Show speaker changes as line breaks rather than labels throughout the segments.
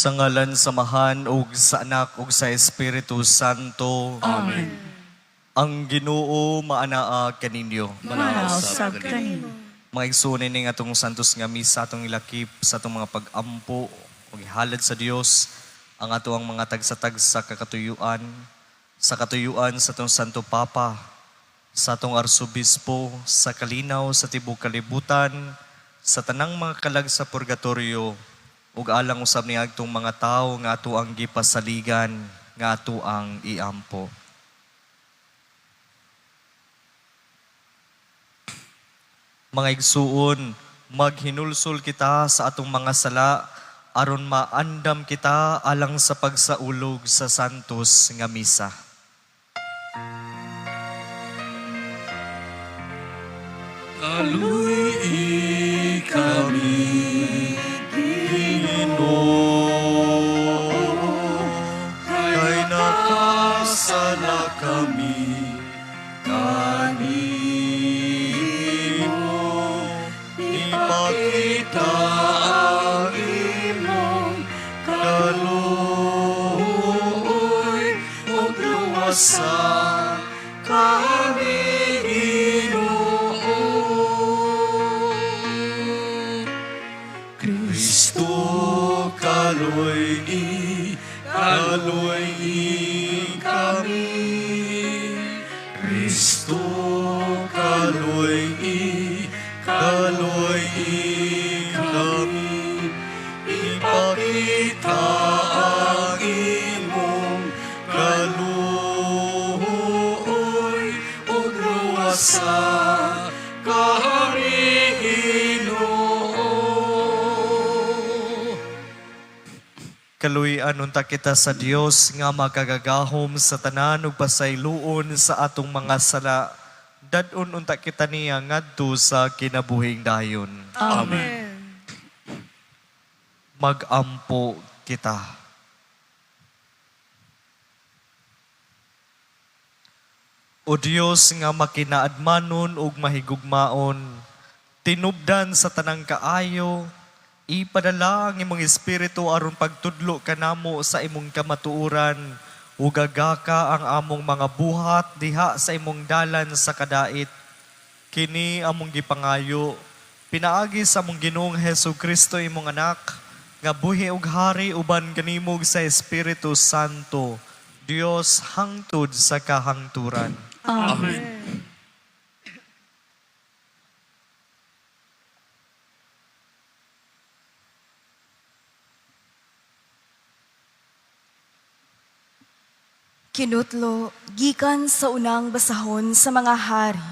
Sa ngalan sa Amahan ug sa Anak ug sa Espiritu Santo.
Amen.
Ang Ginoo maanaa kaninyo.
Manaa usab kanimo.
Mga igsoon, ning atong santos nga misa atong ilakip sa atong mga pag-ampo ug ihalad sa Dios ang atoang mga tagsa-tagsa ka katuyuan, sa katuyuan sa atong Santo Papa, sa atong Arsobispo, sa kalinaw sa tibok kalibutan, sa tanang mga kalag sa purgatorio, ug alang usab niadtong mga tawo nga ato ang gipasaligan, nga ato ang iampo. Mga igsuon, maghinulsol kita sa atong mga sala aron maandam kita alang sa pagsaulog sa santos nga misa.
Kaluy kami, Ginoo,
Kay nakasala kami kanimo, ipakita ang
imong
kaluoy ug luwasa kami, Ginoo. Kristo, kaluy-i, kaluy-i kami. Kristo, kaluy-i, kaluy-i kami. Ipakita ang imong kaluoy ug luwasa kami, Ginoo. Kaluy-an unta kita sa Dios nga makagagahom sa tanan ug pasayloon sa atong mga sala. Dad-on unta kita niya ngadto sa kinabuhing dayon.
Amen.
Magampo kita. O Dios nga makinaadmanon ug mahigugmaon, tinubdan sa tanang kaayo, ipadala ang imong espiritu aron pagtudlo kanamo sa imong kamatuoran, ug agaka ang among mga buhat diha sa imong dalan sa kadait. Kini among gipangayo, pinaagi sa among Ginoong Hesus Kristo, imong anak, nga buhi ug hari uban kanimo ug sa Espiritu Santo, Dios hangtod sa kahangturan.
Amen.
Kinutlo gikan sa unang basahon sa mga hari.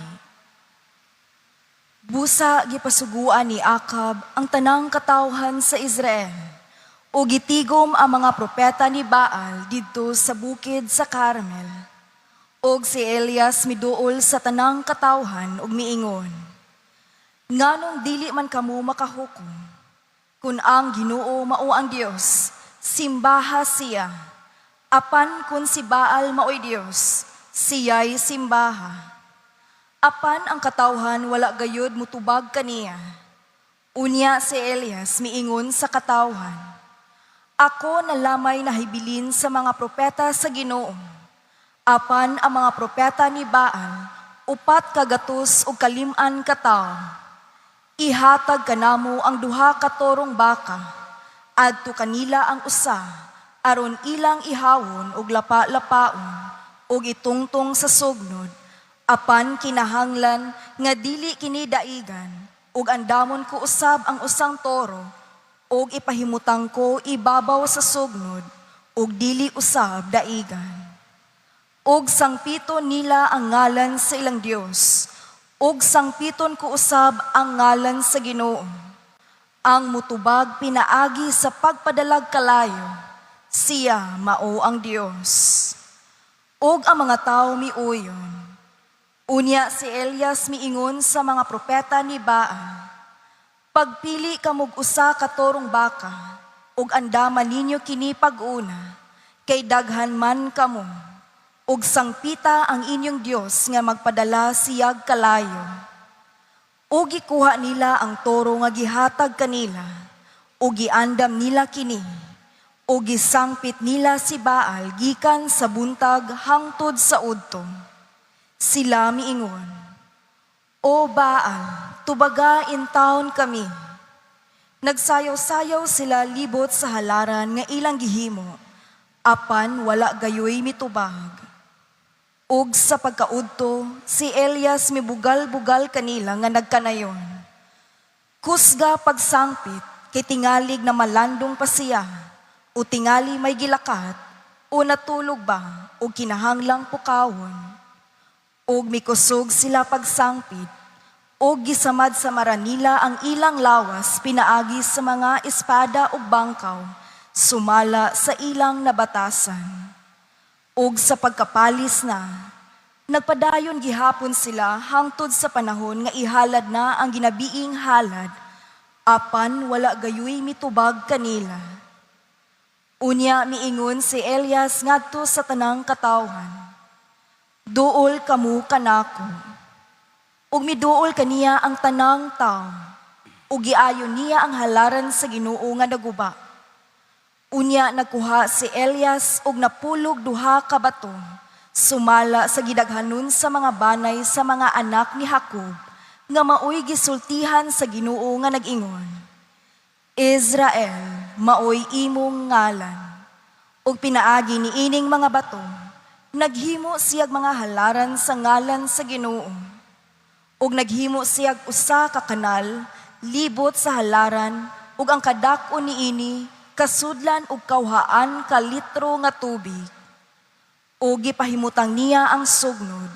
Busa gipasuguan ni Akab ang tanang katawhan sa Israel ug gitigom ang mga propeta ni Baal didto sa bukid sa Carmel. Og si Elias miduol sa tanang katawhan ug miingon, "Nganong dili man kamo makahukom? Kun ang Ginoo mao ang Dios, simbaha siya. Apan kun si Baal maoy Dios, siya'y simbaha." Apan ang katawhan wala gayud mutubag kaniya. Unya si Elias miingon sa katawhan, "Ako na lamay nahibilin sa mga propeta sa Ginoo. Apan ang mga propeta ni Baal, 405 ka tawo. Ihatag kanamo ang 2 ka torong baka, adto kanila ang usa, aron ilang ihawon og lapa-lapaon, og itungtong sa sugnod, apan kinahanglan nga dili kini daigan, ug andamon ko usab ang usang toro, ug ipahimutang ko ibabaw sa sugnod, ug dili usab daigan." Og sangpiton nila ang ngalan sa ilang Dios, ug sangpiton ko usab ang ngalan sa Ginoo. Ang mutubag pinaagi sa pagpadalag kalayo, siya mao ang Dios. Og ang mga tawo miuyon. Unya si Elias miingon sa mga propeta ni Baal, "Pagpili kamog usa ka torong baka, ug andaman ninyo kini pag-una, kay daghan man kamo, ug sangpita ang inyong Dios nga magpadala siyag kalayo." Ug gikuha nila ang toro nga gihatag kanila, ug giandam nila kini, Ug gisangpit nila si Baal gikan sa buntag hangtod sa udto. Sila miingon, "O Baal, tubaga intawon kami." Nagsayaw-sayaw sila libot sa halaran nga ilang gihimo, apan wala gayoy mitubag. Ug sa pagkaudto, si Elias mibugal-bugal kanila nga nagkanayon, "Kusga pagsangpit, kay tingalig na malandong pa siya, o tingali may gilakat, o natulog ba, o kinahanglang pukawon." Ug mikusog sila pagsangpit, ug gisamad-samaran nila ang ilang lawas pinaagi sa mga espada ug bangkaw, sumala sa ilang nabatasan. Ug sa pagkapalis na, nagpadayon gihapon sila hangtod sa panahon nga ihalad na ang ginabiing halad, apan wala gayoy mitubag kanila. Unya miingon si Elias ngadto sa tanang katawhan, "Duol kamo kanako." Ug miduol kaniya ang tanang tawo. Ug giayo niya ang halaran sa Ginoo nga naguba. Unya nagkuha si Elias og napulog duha ka bato, sumala sa gidaghanon sa mga banay sa mga anak ni Jacob, nga maoy gisultihan sa Ginoo nga nag-ingon, "Israel, maoy imong ngalan." Ug pinaagi niining mga bato, naghimo siyag mga halaran sa ngalan sa Ginoo. Ug naghimo siyag usa ka kanal libot sa halaran, ug ang kadak-on niini kasudlan og kawhaan ka litro nga tubig. Ug gipahimutang niya ang sugnod,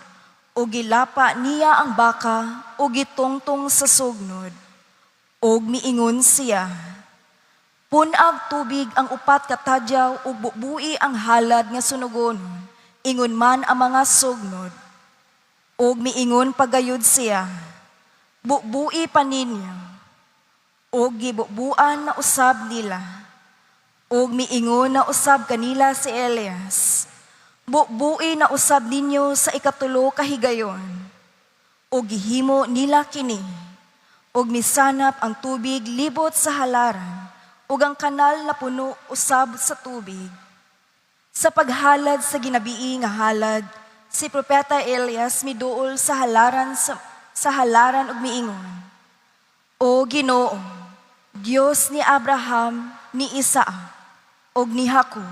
ug gilapa niya ang baka ug gitungtong sa sugnod. Ug miingon siya, "Pun-ag tubig ang upat ka tadyaw ug bubui ang halad nga sunugonon, ingon man ang mga sugnod." Ug miingon pagayod siya, "Bubui pa ninyo." Ug gibubuan na usab nila. Ug miingon na usab kanila si Elias, "Bubui na usab ninyo sa ikatulo ka higayon." Ug gihimo nila kini. Ug misanap ang tubig libot sa halaran, ug ang kanal napuno usab sa tubig. Sa paghalad sa ginabii nga halad, si Propeta Elias miduol sa halaran ug miingon, "O Ginoo, Dios ni Abraham, ni Isaac, ug ni Jacob,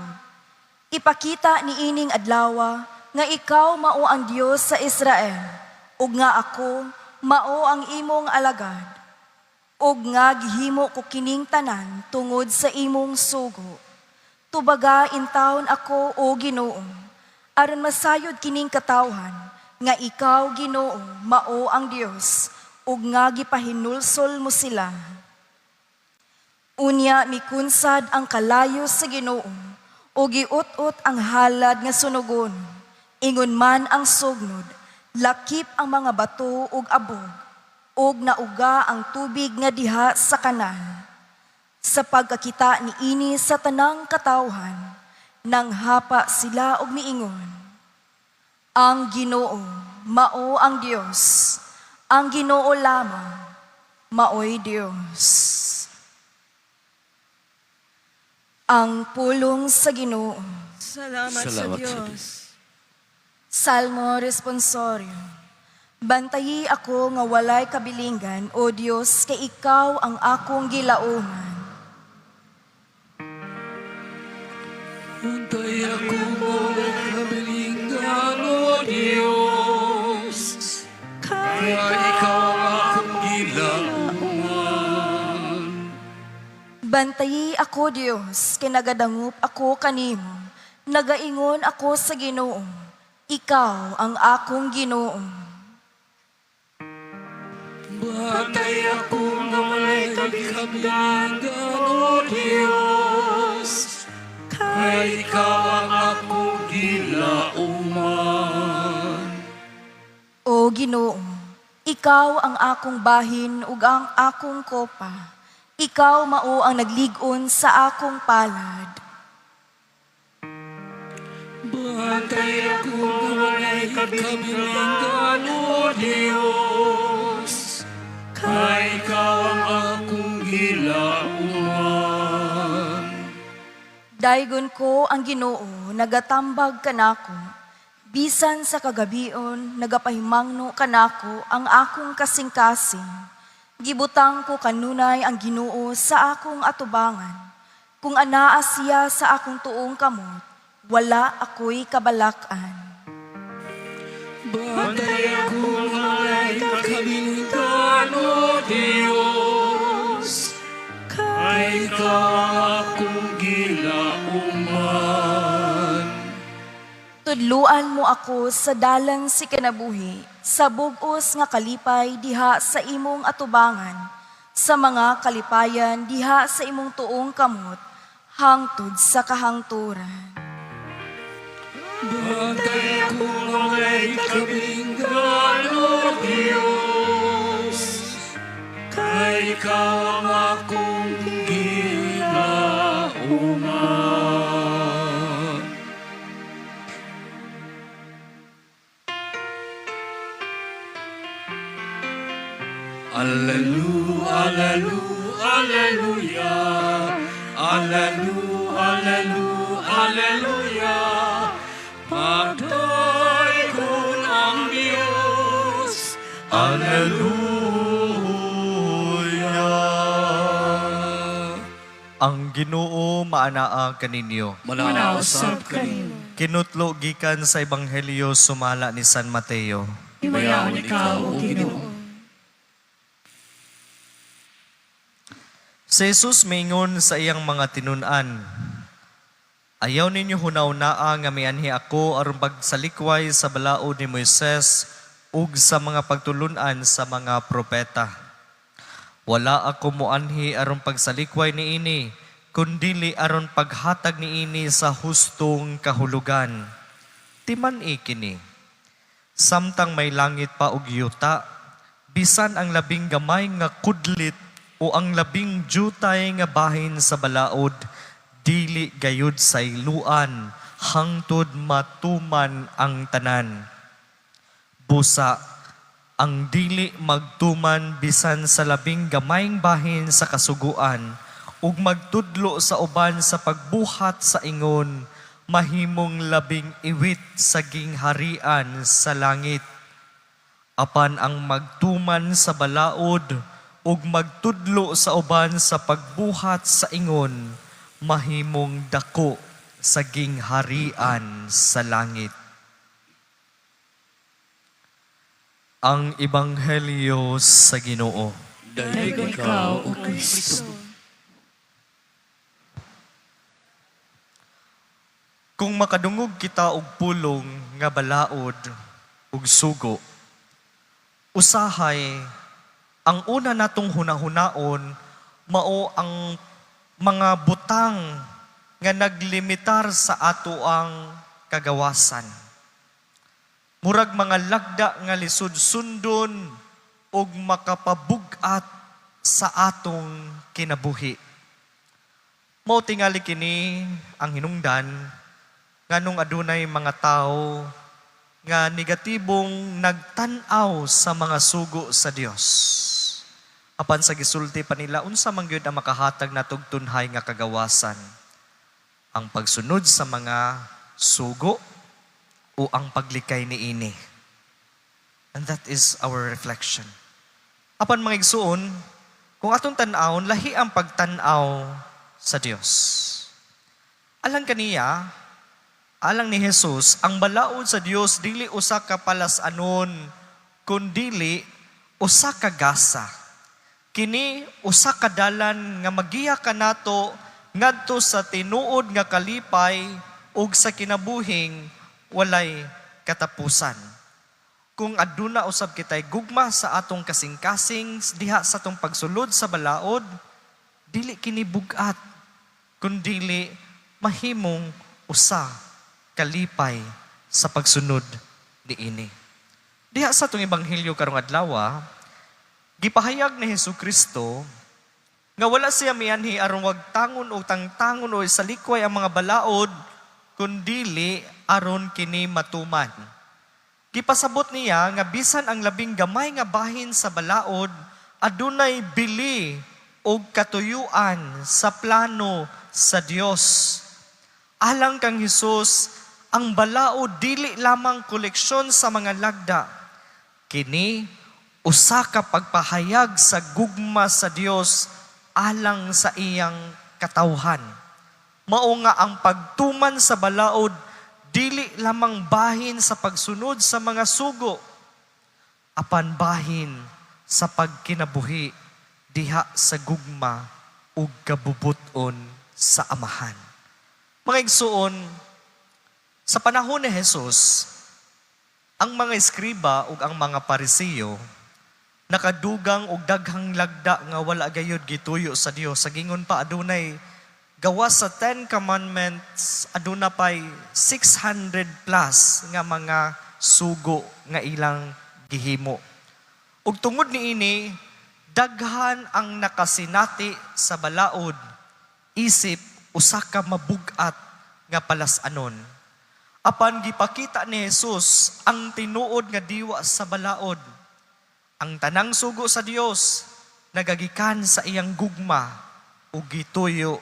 ipakita niining adlawa nga ikaw mao ang Dios sa Israel, ug nga ako mao ang imong alagad, ug nga gihimo ko kining tanan tungod sa imong sugo. Tubaga intawon ako, O Ginoo, aron masayod kining katawhan nga ikaw, Ginoo, mao ang Dios, ug nga gipahinulsol mo sila." Unya mikunsad ang kalayo sa Ginoo ug giut-ot ang halad nga sunugon, ingon man ang sugnod, lakip ang mga bato ug abog, ug nauga ang tubig nga diha sa kanal. Sa pagkakita niini sa tanang katawhan, nanghapa sila og miingon, "Ang Ginoo mao ang Dios, ang Ginoo lamang maoy Dios." Ang pulong sa Ginoo.
Salamat,
Salamat
sa
sa
Diyos.
Salmo Responsorio. Bantayi ako nga walay kabilingan, O Dios, kay ikaw ang akong gilauman.
Bantay ako nga walay kabilingan, O Diyos, kay ikaw ang akong gilauman.
Bantayi ako, Dios, kay nagadangop ako kanimo. Nagaingon ako sa Ginoo, "Ikaw ang akong Ginoo."
Bantay ako nga walay kabilingan, O Diyos, kay ikaw ang akong gilauman.
O Ginoo, ikaw ang akong bahin ug ang akong kopa. Ikaw mao ang naglig-on sa akong palad.
Bantay ako nga walay kabilingan, O Diyos, kay ikaw ang akong gilauman.
Daygon ko ang Ginoo, nagatambag kanako. Bisan sa kagabion, nagapahimangno kanako ang akong kasing-kasing. Gibutang ko kanunay ang Ginoo sa akong atubangan. Kung anaa siya sa akong tuong kamot, wala ako'y kabalak-an.
Bantay ako nga walay kabilinggan, O Diyos, kay ikaw ang akong gilauman.
Tudluan mo ako sa dalan si kinabuhi, sa bugos nga kalipay diha sa imong atubangan, sa mga kalipayan diha sa imong tuong kamot, hangtod sa kahangturan.
Bantay ako nga walay kabilinggan, O Diyos, kay ikaw ang akong gilauman. Alleluia, alleluia, alleluia, alleluia, alleluia, alleluia. Pagdaygon ang Diyos.
Alleluia. Ang Ginoo maanaa kaninyo.
Manaa usab kanimo.
Kinutlo gikan sa Ebanghelyo sumala ni San Mateo.
Himayaon ikaw, O Ginoo.
Si Jesus miingon sa iyang mga tinun-an, "Ayaw ninyo hunaunaa nga mianhi ako aron pagsalikway sa balaod ni Moises ug sa mga pagtulunan sa mga propeta. Wala ako moanhi aron pagsalikway niini, kundili aron paghatag niini sa hustong kahulugan. Timan-i kini. Samtang may langit pa og yuta, bisan ang labing gamay nga kudlit o ang labing jutay nga bahin sa balaod, dili gayud sayluan hangtod matuman ang tanan. Busa, ang dili magtuman bisan sa labing gamayng bahin sa kasuguan ug magtudlo sa uban sa pagbuhat sa ingon, mahimong labing iwit sa gingharian sa langit. Apan ang magtuman sa balaod ug magtudlo sa uban sa pagbuhat sa ingon, mahimong dako sa gingharian sa langit." Ang Ebanghelyo sa Ginoo.
Daygon ikaw, O Kristo.
Kung makadungog kita og pulong nga balaod ug sugo, usahay ang una natong hunahunaon mao ang mga butang nga naglimitar sa atoang kagawasan. Murag mga lagda nga lisod sundon ug makapabug-at sa atong kinabuhi. Mao tingali kini ang hinungdan nganong adunay mga tao nga negatibong nagtan-aw sa mga sugo sa Dios. Apan sa gisulti pa nila, unsa man gyud ang makahatag natog tunhay nga kagawasan? Ang pagsunod sa mga sugo o ang paglikay niini? And that is our reflection. Apan, mga igsuon, kung atong tan-awon, lahi ang pagtan-aw sa Dios. Alang kaniya, alang ni Jesus, ang balaod sa Dios dili usa ka palas-anon, kundili usa ka gasa. Kini usa ka dalan nga magiya kanato ngadto sa tinuod nga kalipay ug sa kinabuhing walay katapusan. Kung aduna usab kitay gugma sa atong kasing-kasing diha sa atong pagsulod sa balaod, dili kini bug-at, kundili mahimong usa kalipay sa pagsunod niini. Diha sa atong ebanghelyo karong adlaw, gipahayag ni Hesus Kristo nga wala siya mianhi aron wagtangon o tangtangon o salikway ang mga balaod, kundili aron kini matuman. Gipasabot niya nga bisan ang labing gamay nga bahin sa balaod adunay bili og katuyuan sa plano sa Dios. Alang kang Hesus, ang balaod dili lamang koleksyon sa mga lagda. Kini usa ka pagpahayag sa gugma sa Dios alang sa iyang katawhan. Mao nga ang pagtuman sa balaod dili lamang bahin sa pagsunod sa mga sugo, apan bahin sa pagkinabuhi diha sa gugma ug kabubuton sa Amahan. Mga igsuon, sa panahon ni Jesus, ang mga eskriba ug ang mga Parisiyo nakadugang og daghang lagda nga wala gayud gituyo sa Dios. Sa gingon pa, adunay gawas sa 10 Commandments, aduna pay 600 plus nga mga sugo nga ilang gihimo. Ug tungod niini, daghan ang nakasinati sa balaod isip usa ka mabugat nga palas-anon. Apan gipakita ni Jesus ang tinuod nga diwa sa balaod. Ang tanang sugo sa Dios nagagikan sa iyang gugma ug gituyo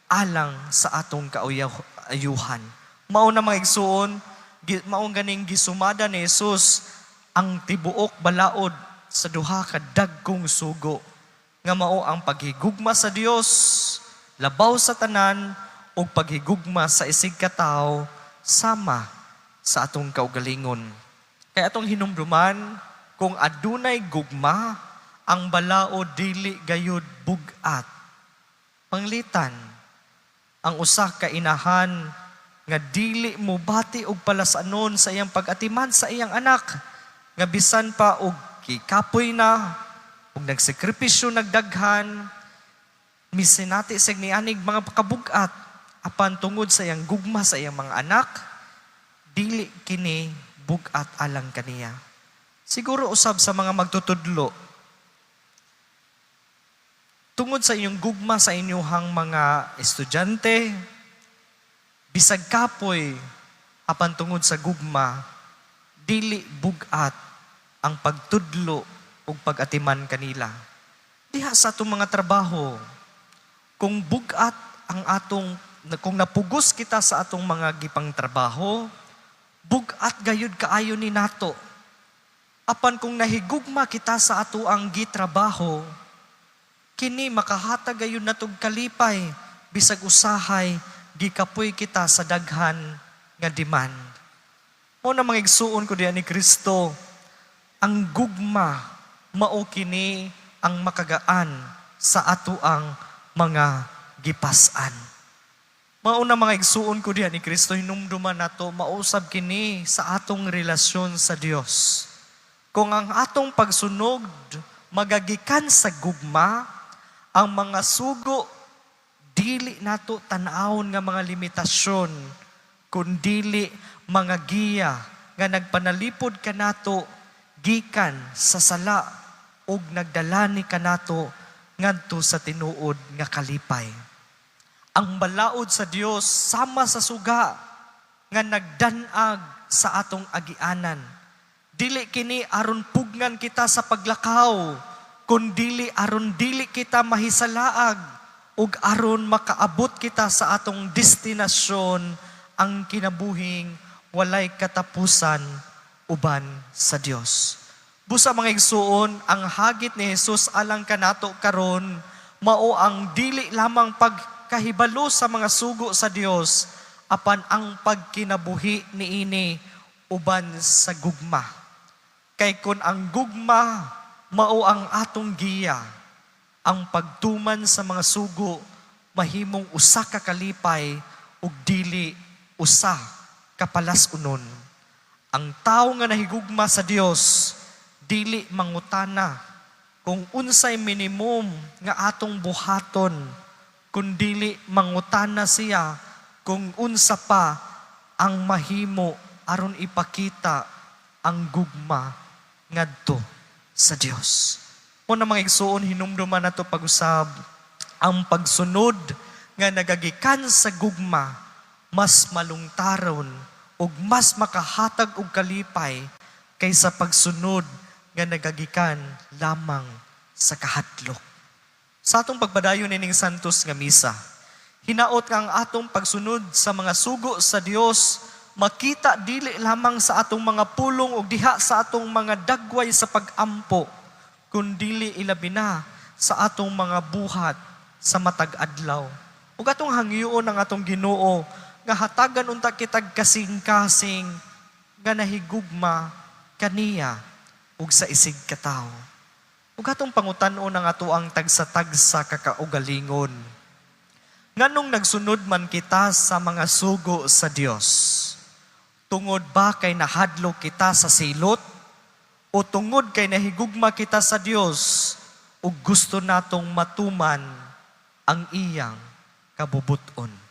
alang sa atong kaayuhan. Mao na, mga igsuon, mao ganing gisumada ni Jesus ang tibuok balaod sa duha ka dagkong sugo nga mao ang paghigugma sa Dios labaw sa tanan ug paghigugma sa isigkatawo sama sa atong kaugalingon. Kaya atong hinumduman, kung adunay gugma, ang balaod dili gayud bugat. Panglitan, ang usa ka inahan nga dili mo bati og palasanon sa iyang pag-atiman sa iyang anak, nga bisan pa og kikapoy na ug nagsakripisyo nagdaghan, misinati sig nianig mga kabugat, apan tungod sa iyang gugma sa iyang mga anak, dili kini bugat alang kaniya. Siguro usab sa mga magtutudlo, tungod sa inyong gugma sa inyong mga estudyante, bisag kapoy, apan tungod sa gugma, dili bugat ang pagtudlo ug pag-atiman kanila. Diha sa atong mga trabaho, kung bugat ang atong kung napugos kita sa atong mga gipang trabaho, bugat gayud kaayo ni nato. Apan kung nahigugma kita sa ato ang gitrabaho, kini makahatag gayud natog kalipay bisag usahay gikapoy kita sa daghan nga demand. Mao na, mga igsuon ko diha ni Kristo, ang gugma mao kini ang makagaan sa atoang mga gipas-an. Mao na, mga igsuon ko diha ni Kristo, hinumduman nato, mausab kini sa atong relasyon sa Dios. Kung ang atong pagsunod magagikan sa gugma, ang mga sugo dili nato tan-awon nga mga limitasyon, kundili mga giya nga nagpanalipod kanato gikan sa sala ug nagdala ni kanato ngadto sa tinuod nga kalipay. Ang balaod sa Dios sama sa suga nga nagdanag sa atong agianan. Dili kini aron pugnan kita sa paglakaw, kundili aron dili kita mahisalaag ug aron makaabot kita sa atong destinasyon, ang kinabuhing walay katapusan uban sa Dios. Busa, mga igsuon, ang hagit ni Jesus alang kanato karon mao ang dili lamang pagkahibalo sa mga sugo sa Dios, apan ang pagkinabuhi niini uban sa gugma. Kay kun ang gugma mao ang atong giya, ang pagtuman sa mga sugo mahimong usa ka kalipay ug dili usa ka palas-unon. Ang tawo nga nahigugma sa Dios dili mangutana kung unsay minimum nga atong buhaton, kundili mangutana siya kung unsa pa ang mahimo aron ipakita ang gugma ngadto sa Dios. Mao na, mga igsuon, hinumduman nato pag-usab ang pagsunod nga nagagikan sa gugma, mas malungtaron ug mas makahatag og kalipay kaysa pagsunod nga nagagikan lamang sa kahadlok. Sa atong pagpadayon nining Santos nga Misa, Hinaot nga ang atong pagsunod sa mga sugo sa Dios makita dili lamang sa atong mga pulong ug diha sa atong mga dagway sa pag-ampo, kundili ilabi na sa atong mga buhat sa matag adlaw. Ug atong hangyoon ang atong Ginoo nga hatagan unta kitag kasing-kasing nga nahigugma kaniya ug sa isig katawo. Ug atong pangutan-on ang atoang tagsa-tagsa kakaugalingon. Nganong nagsunod man kita sa mga sugo sa Dios? Tungod ba kay nahadlok kita sa silot? O tungod kay nahigugma kita sa Dios ug gusto natong matuman ang iyang kabubuton?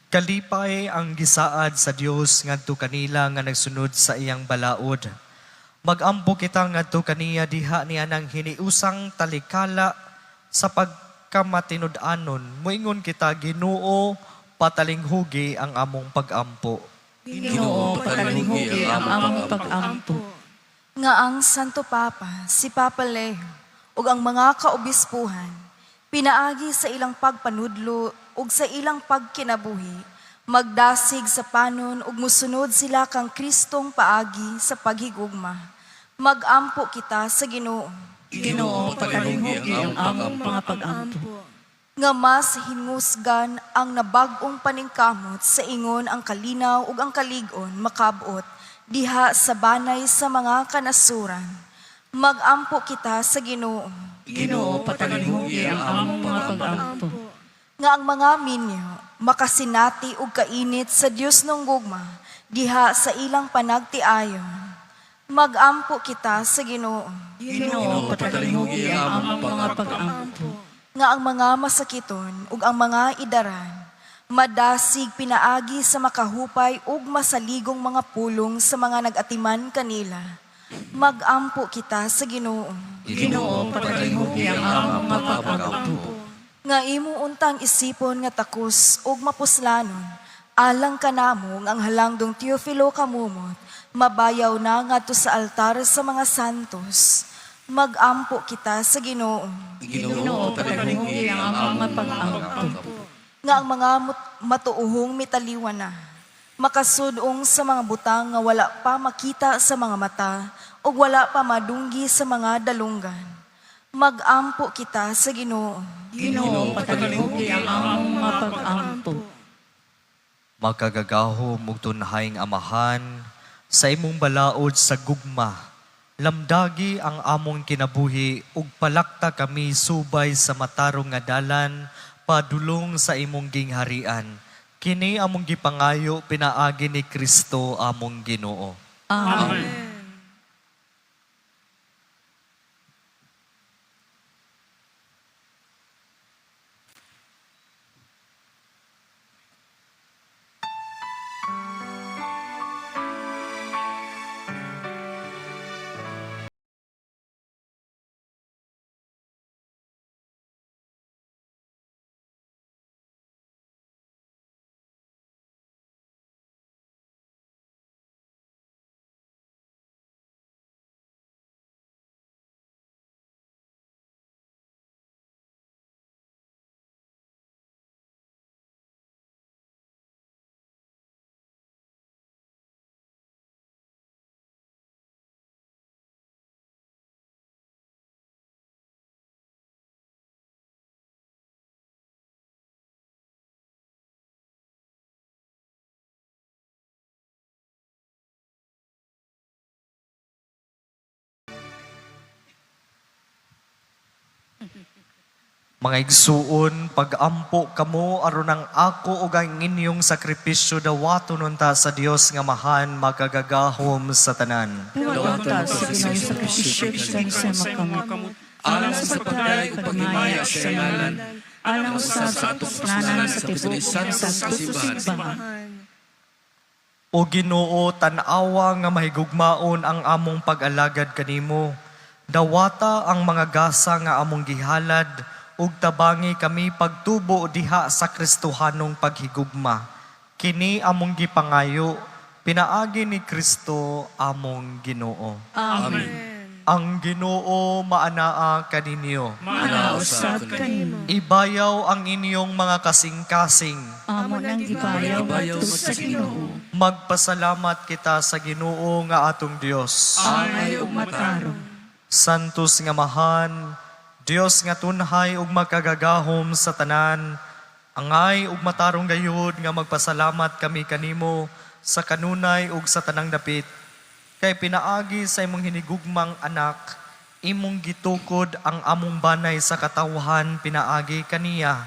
Kalipay ang gisaad sa Dios ngadto kanila nga nagsunod sa iyang balaod. Magampo kita ngadto kaniya diha niya nang hiniusang talikala sa pagkamatinud-anon. Moingon kita, Ginoo, patalinghugi ang among pagampo.
Ginoo, patalinghugi ang among pag-ampo.
Nga ang Santo Papa, si Papa Leo, ug ang mga kaobispuhan, pinaagi sa ilang pagpanudlo ug sa ilang pagkinabuhi, magdasig sa panon ug musunod sila kang Kristong paagi sa paghigugma. Magampo kita sa Ginoo.
Ginoo, patalinghugi ang among mga pag-ampo.
Nga mas hinusgan ang nabag-ong paningkamot sa ingon ang kalinaw ug ang kalig-on makabot diha sa banay sa mga kanasuran. Magampo kita sa Ginoo.
Ginoo, patalinghugi ang among mga pag-ampo.
Nga ang mga minyo makasinati ug kainit sa Dios ng gugma diha sa ilang panagtiayon. Magampo kita sa Ginoo.
Ginoo, patalinghugi ang among mga pag-ampo.
Nga ang mga masakiton ug ang mga idaran madasig pinaagi sa makahupay ug masaligong mga pulong sa mga nag-atiman kanila. Magampo kita sa Ginoo.
Ginoo, patalinghugi ang among mga pag-ampo.
Nga imo untang isipon nga takos ug mapuslanon, alang kanamo nga ang halangdong Teofilo kamumot, mabayaw na ngadto sa altar sa mga santos. Magampo kita sa Ginoo.
Ginoo, patalinghugi ang among mga pag-ampo.
Nga ang mga matuohong mitaliwan na, makasudong sa mga butang nga wala pa makita sa mga mata ug wala pa madunggi sa mga dalunggan. Magampo kita sa Ginoo.
Ginoo, patalinghugi ang among mga pag-ampo.
Makagagahom ug tunhayng Amahan, sa imong balaod sa gugma, lamdagi ang among kinabuhi ug palakta kami subay sa matarong nga dalan padulong sa imong gingharian. Kini among gipangayo pinaagi ni Kristo among Ginoo.
Amen.
Mga igsuon, pagampo kamo aron ang ako ug ang inyong sakripisyo dawaton unta sa Dios nga Amahan makagagahom sa tanan.
Dawaton sa Ginoo sa sakripisyo bisan sa mga kamot. Alang sa pagdayeg ug paghimaya sa ngalan, alang usab sa atong planan sa tibuok sa simbahan.
O Ginoo, tan-awa nga mahigugmaon ang among pag-alagad kanimo. Dawata ang mga gasa nga among gihalad ug tabangi kami pagtubo diha sa Kristohanong paghigugma. Kini among gipangayo pinaagi ni Kristo among Ginoo.
Amen.
Ang Ginoo maanaa kaninyo.
Maanaa usab kanimo.
Ibayaw ang inyong mga kasing-kasing.
Amo nang gibayaw ngadto sa Ginoo.
Magpasalamat kita sa Ginoo nga atong Dios.
Angay ug matarong.
Santos nga Amahan, Dios nga tunhay ug makagagahom sa tanan, angay ug matarong gayud nga magpasalamat kami kanimo sa kanunay ug sa tanang dapit. Kay pinaagi sa imong hinigugmang anak, imong gitukod ang among banay sa katawhan pinaagi kaniya.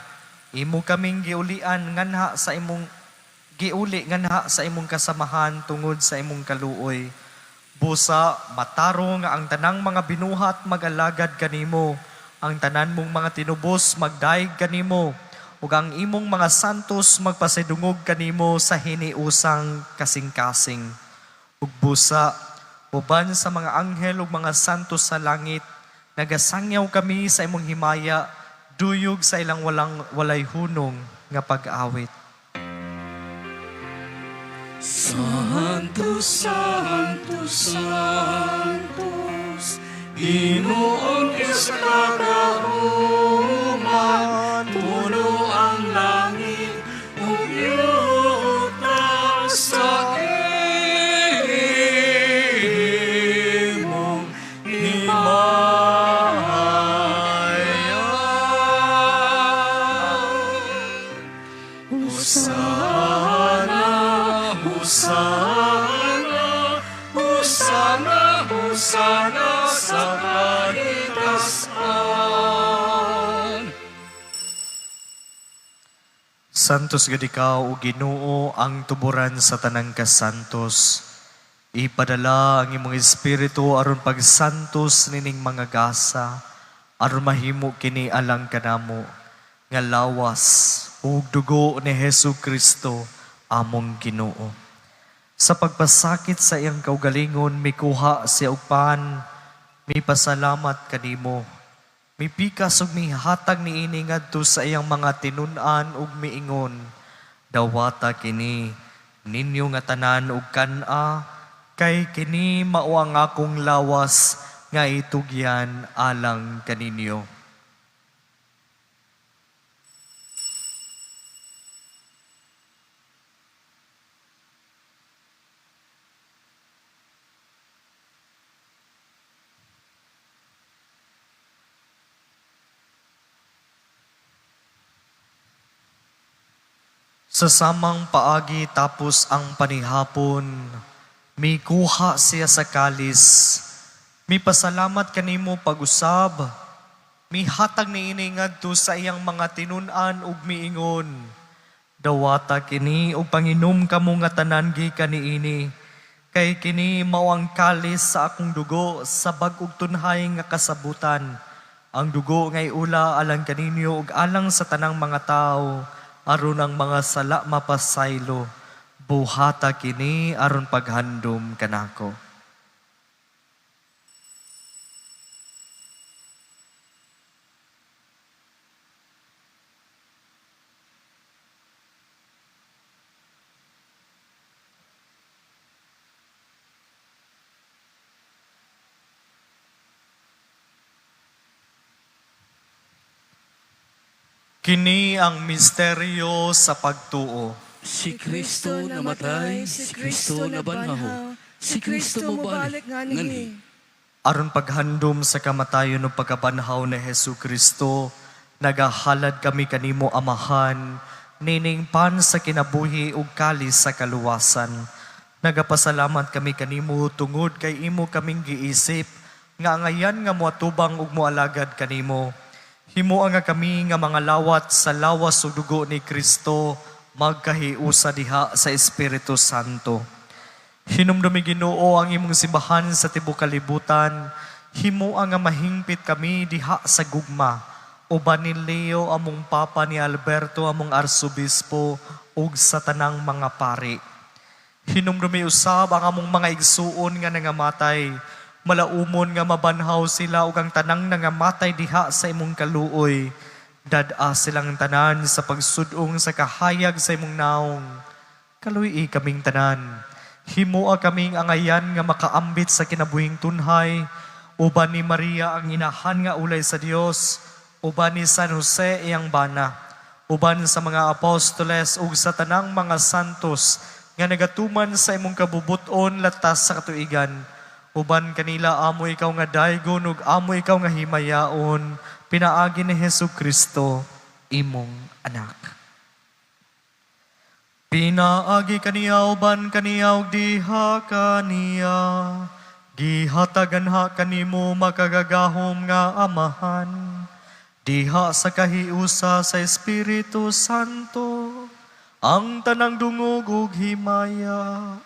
Imo kaming giulian nganha sa imong giuli nganha sa imong kasamahan tungod sa imong kaluoy. Busa, matarong nga ang tanang mga binuhat mag-alagad kanimo, ang tanan mong mga tinubos magdaig kanimo, ug ang imong mga santos magpasidungog kanimo sa hiniusang kasing-kasing. Ug busa, uban sa mga anghel ug mga santos sa langit, nagasangyaw kami sa imong himaya, duyog sa ilang walang walay hunong nga pag-awit.
Santo, Santo, Santos, Ginoong Diyos kagahuman, puno ang langit ug yuta sa imong himaya. Hosana, Hosana, Hosana, Hosana sa kahitasan.
Santos gud ikaw o Ginoo ang tuburan sa tanang kasantos. Ipadala ang imong espiritu aron pagsantos nining mga gasa aron mahimo kini alang kanamo nga lawas ug dugo ni Hesus Kristo among Ginoo. Sa pagpasakit sa iyang kaugalingon mikuha siya og pan, mipasalamat kanimo. Mipikas ug mihatag niini ngadto sa iyang mga tinun-an ug miingon, dawata kini ninyo nga tanan ug kan-a, kay kini mao ang akong lawas nga itugyan alang kaninyo. Sa samang paagi tapos ang panihapon, mikuha siya sa kalis. Mipasalamat kanimo pag-usab. Mihatag niini ngadto sa iyang mga tinun-an ug miingon. Dawata kini ug panginom kamo nga tanan gikan niini. Kay kini mao ang kalis sa akong dugo sa bag-ong tunhay nga kasabutan. Ang dugo nga iula alang kaninyo ug alang sa tanang mga tawo aron ang mga sala mapasaylo. Buhata kini aron paghandom kanako. Kini ang misteryo sa pagtuo.
Si Kristo namatay, si Kristo nabanhaw, si Kristo mobalik nganhi.
Aron paghandom sa kamatayon ug pagkabanhaw ni Hesus Kristo, nagahalad kami kanimo Amahan, nining pan sa kinabuhi ug kalis sa kaluwasan. Nagapasalamat kami kanimo tungod kay imo kaming giisip nga angayan nga moatubang ug moalagad kanimo. Himoa nga kami nga mga lawat sa lawas ug dugo ni Kristo magkahiusa diha sa Espiritu Santo. Hinumdumi Ginoo ang imong simbahan sa tibuok kalibutan. Himoa nga mahingpit kami diha sa gugma. Uban ni Leo among Papa ni Alberto among Arsobispo ug sa tanang mga pari. Hinumdumi usab ang among mga igsuon nga nangamatay. Malaumon nga mabanhaw sila ug ang tanang nangamatay diha sa imong kaluoy. Dad-a silang tanan sa pagsudong sa kahayag sa imong naong. Kaluy-i kaming tanan. Himoa kaming angayan nga makaambit sa kinabuhing tunhay. Uban ni Maria ang inahan nga ulay sa Dios. Uban ni San Jose iyang bana. Uban sa mga apostoles ug sa tanang mga santos nga nagatuman sa imong kabubuton latas sa katuigan. Uban kanila amo ikaw nga daygon ug amo ikaw nga himayaon pinaagi ni Hesus Kristo imong anak. Pinaagi kaniya uban kaniya ug diha kaniya gihatagan ha kanimo makagagahom nga Amahan diha sa kahiusa sa Espiritu Santo ang tanang dungog ug himaya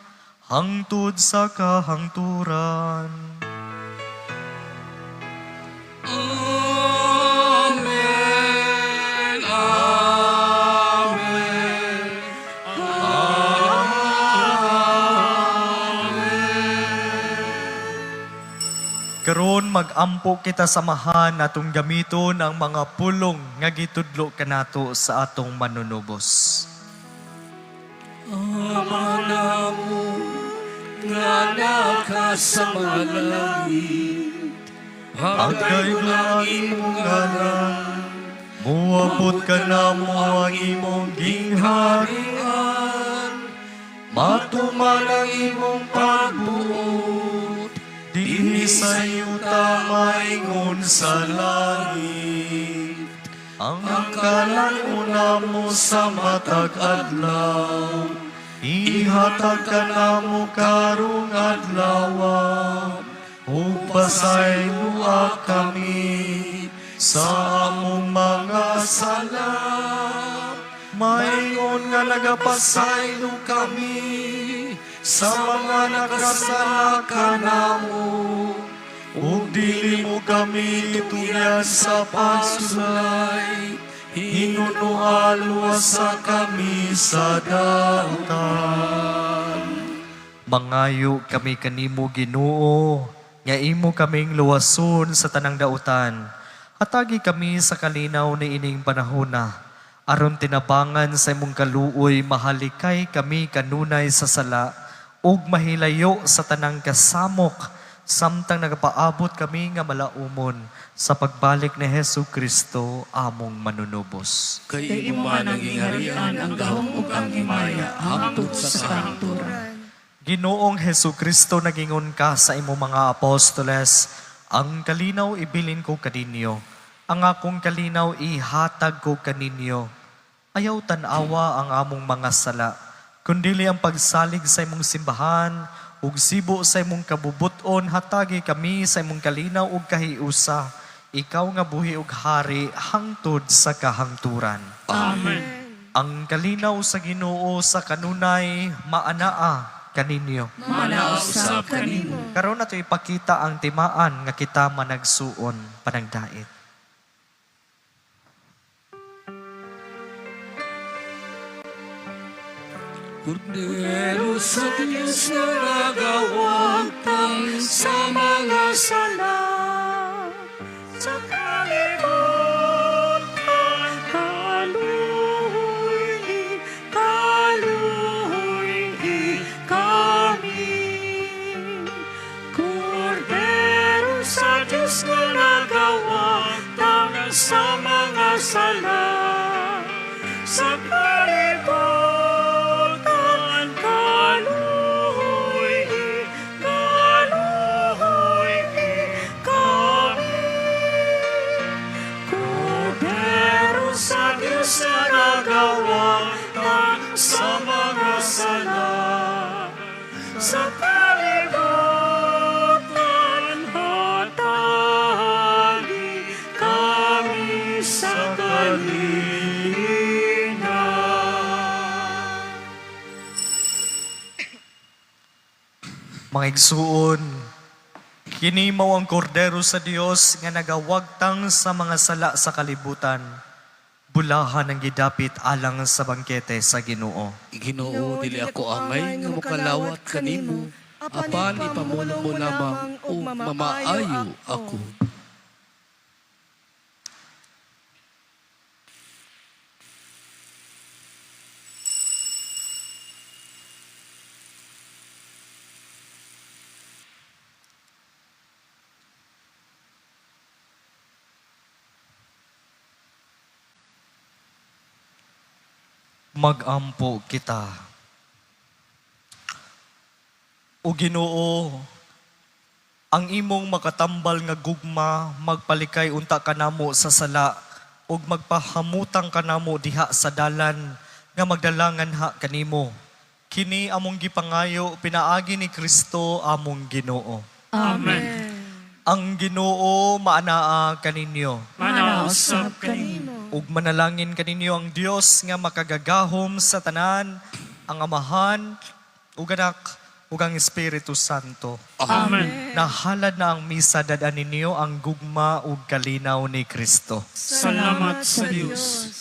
hangtod sa kahangturan.
Amen. Amen.
Karon magampo kita samahan atong gamiton ang mga pulong nga gitudlo kanato sa atong manunubos.
Ama namo nga naka sa mga langit,
Agay ang imong ngalan, muabot ka namo ang imong gingharian, matuman ang imong pagbuot, dinhi sa yuta maingon sa langit. Ang kalan namo sa matag adlaw, ihatag ka namo karong adlaw, ug pasayloa kami sa among mga sala. Maingon nga nagapasaylo kami sa mga nakasala kanamo. Ug dili mo kami tuyan sa pagsulay, hinunoa luwasa kami sa dautan. Mangayo kami kanimo Ginoo, nga imo kaming luwason sa tanang dautan. Hatagi kami sa kalinaw ni ining panahona, aron tinabangan sa imong kaluoy mahalikay kami kanunay sa sala ug mahilayo sa tanang kasamok samtang nagapaabot kami nga malaumon sa pagbalik ni Hesus Kristo among manunubos.
Kay imo man ang gingharian, ang gahom ug ang himaya, hangtod sa kahangturan.
Ginoong Hesus Kristo, nagingon ka sa imong mga apostoles, ang kalinaw ibilin ko kaninyo, ang akong kalinaw ihatag ko kaninyo. Ayaw tan-awa ang among mga sala, kundili ang pagsalig sa imong simbahan, ug sibo sa imong kabubuton, hatagi kami sa imong kalinaw ug kahiusa, ikaw nga buhi ug hari hangtod sa kahangturan.
Amen.
Ang kalinaw sa Ginoo sa kanunay maanaa kaninyo.
Manausap kanimo.
Karon nato ipakita ang timaan nga kita managsuon panagdait.
Kordero sa Diyos na nagawagtang sa mga
sala sa kalibutan, kaluoy kaluoy kami. Kordero sa Diyos na nagawagtang sa mga sala sa kalibutan, kaluoy kaluoy kami. Kordero sa Diyos na nagawagtang sa mga sala sa kalibutan, hatagi kami sa kalinaw.
Mga igsuon, kini mao ang kordero sa Dios nga nagawagtang sa mga sala sa kalibutan. Bulahan ang gidapit alang sa bangkete sa Ginoo.
Ginoo, dili ako angay nga makalawat kanimo, apan ipamulong mo lamang ug mamaayo ako.
Magampo kita. O Ginoo, ang imong makatambal nga gugma magpalikay unta kanamo sa sala ug magpahamutang kanamo diha sa dalan nga magdalangan ha kanimo. Kini among gipangayo pinaagi ni Kristo among Ginoo.
Amen.
Ang Ginoo maanaa kaninyo.
Manausap kanimo.
Ug manalangin kaninyo ang Dios nga makagagahom sa tanan, ang Amahan, ug Anak, ug ang Espiritu Santo.
Amen.
Nahalad na ang misa dad-an ninyo ang gugma ug kalinaw ni Kristo.
Salamat sa Dios.